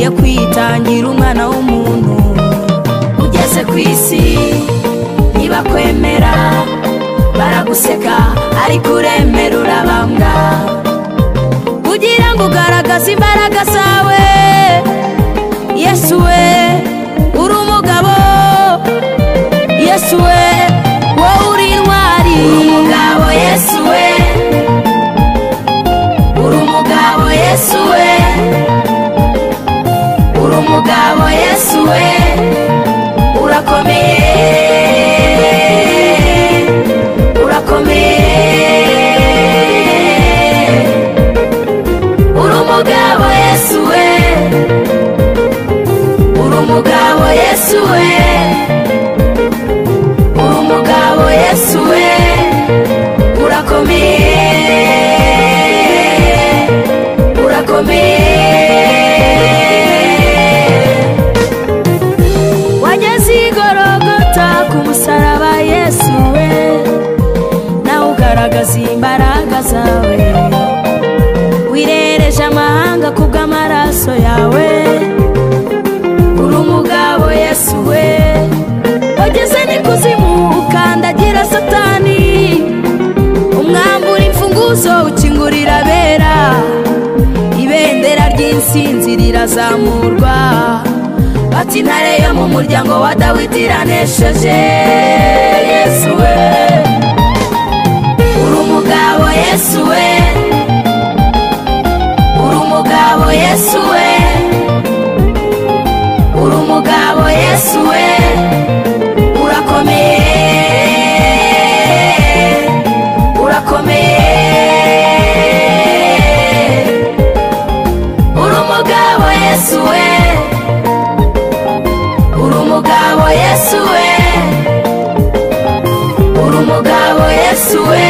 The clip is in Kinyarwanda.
Wagiye kwitangira umwana w'umuntu. Ugeze ku isi ntibakwemera, baraguseka ariko uremera urabambwa, kugira ngo ugaragaze imbaraga zawe. Yesu we uri umugabo, Yesu we wowe uri intwari. Uri umugabo Yesu we, uri umugabo Yesu we, uri umugabo Yesu we, urakomeye, urakomeye. Uri umugabo Yesu we, uri umugabo Yesu we, uri umugabo Yesu we, urakomeye, urakomeye. Wageze i Gologota ku musaraba Yesu we, nawe ugaragaza imbaraga zawe, wirereje amahanga kubw'amaraso yawe. Uri umugabo Yesu we, wageze n'ikuzimu ukandagira Satani, umwambura imfunguzo ukingurira abera, ibendera ry'insinzi rirazamurwa. Bati intare yo mu muryango wa Dawidi iranesheje. Yesu we, uri umugabo Yesu we, uri umugabo Yesu we, uri umugabo Yesu we, urakomeye, urakomeye. Uri umugabo Yesu we, uri umugabo Yesu we, uri umugabo Yesu we,